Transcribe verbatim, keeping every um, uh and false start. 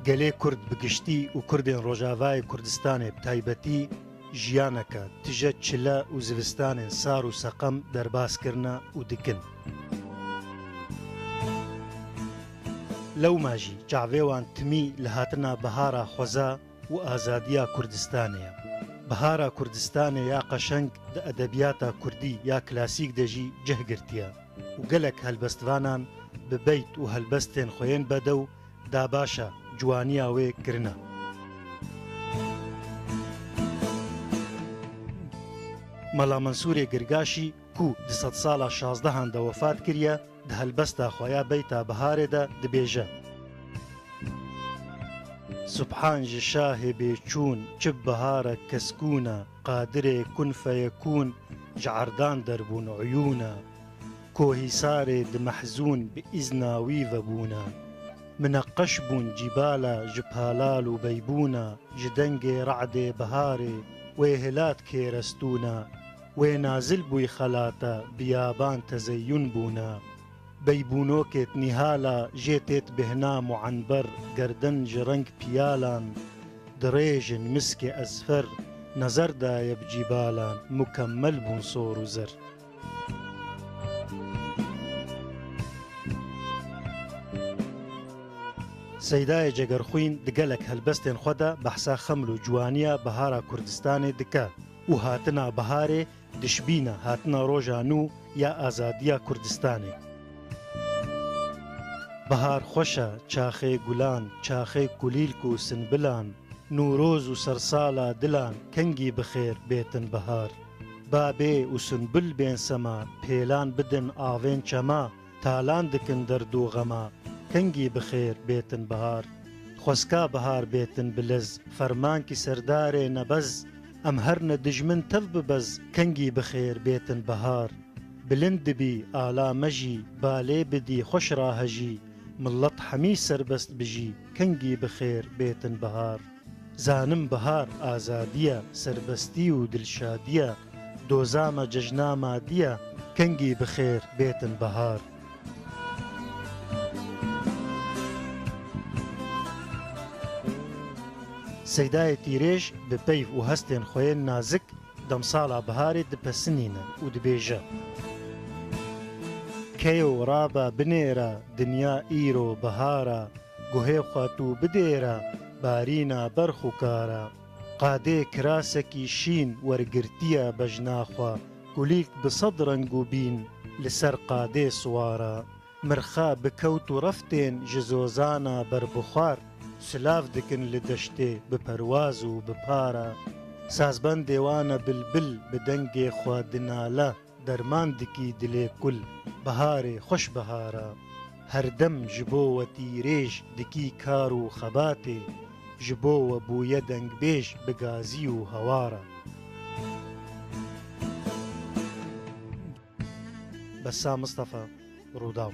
Gelê Kurd bi giştî û Kurdên Rojavayê Kurdistanê bi taybetî jiyaneke tije çile û zivistanên sar û seqem derbas kirine û dikin. Lewma jî çavê wan timî li hatina bihara xweza û azadiya Kurdistanê ye. Bihara Kurdistanê ya qeşeng di edebiyata kurdî ya klasîk de jî cih girtiye û gelek helbestvanan bi beyt û helbestên xwe yên bedew dabaşa ciwaniya wê kirine. Mela Mensûrê Girgaşî ku di sedsala şazdehan de wefat kiriye, di helbesta xwe ya Beyta Biharê de dibêje: Subhan ji şahê bêçûn, çi biharek keskûn e, qadirê kun feyekûn, ji erdan derbûn uyûn e. Kohîsarê di mehzûn bi îzna wî vebûn e. Mineqeş bûn cîbala ji palal û beybûn e, ji dengê re'dê biharê wê hilat kêrestûn e. Wê nazil bûy xelata, biyaban tezeyyûn bûne. Beybûnokêt nîhala jê têt bêhna muenber, gerden ji reng piyalan, dirêjin miskê ezfer, nezer daye bi cîbalan, mukemmel bûn sor û zer. Seydayê Cegerxwîn di gelek helbestên xwe de behsa xeml û ciwaniya bihara Kurdistanê dike û hatina biharê dişibîne hatina roja nû ya azadiya Kurdistanê. Bihar xweş e, çaxê gulan, çaxê kulîlk û sinbilan, Nûroz û sersala dilan, kengî bi xêr bêtin bihar. Babê û sunbil bên sema, pêlan bidin avên çema, talan dikin derd û xema, kengî bi xêr bêtin bihar. Xwezka bihar bêtin bi lez, fermankî serdarê nebez, em her ne dijmin tev bibez, kengî bi xêr bêtin bihar. Bilind dibî, ala mejî, balê bidî, xweş rahejî, milet hemî serbest bijî, kengî bi xêr bêtin bihar. Zanim bihar azadî ye, serbestî û dilşadî ye, doza me cejna madî ye, kengî bi xêr bêtin bihar. Seydayê Tîrêj bi peyv û hestên xwe yên nazik demsala biharê dipesinîne û dibêje: Keyo raba binêre, dinya îro bihar e, guhê xwe tû bidêre, barîna berx û kar e. Qadê kirasekî şîn wergirtiye bejna xwe, kulîlk bi sed reng û bîn li ser qadê siwar e. Mirxa bi kewt û reftên ji zozana berbixwar, silav dikin li deştê bi perwaz û bi par e. Sazbendê wan e bilbil, bi dengê xwe dinale, derman dikî dilê kul, biharê xweş bihar e. Her dem ji bo we tîrêj dikî kar û xebatê, ji bo we bûye dengbêj bi gazî û hewar e. Bessam Mistefa, Rûdaw.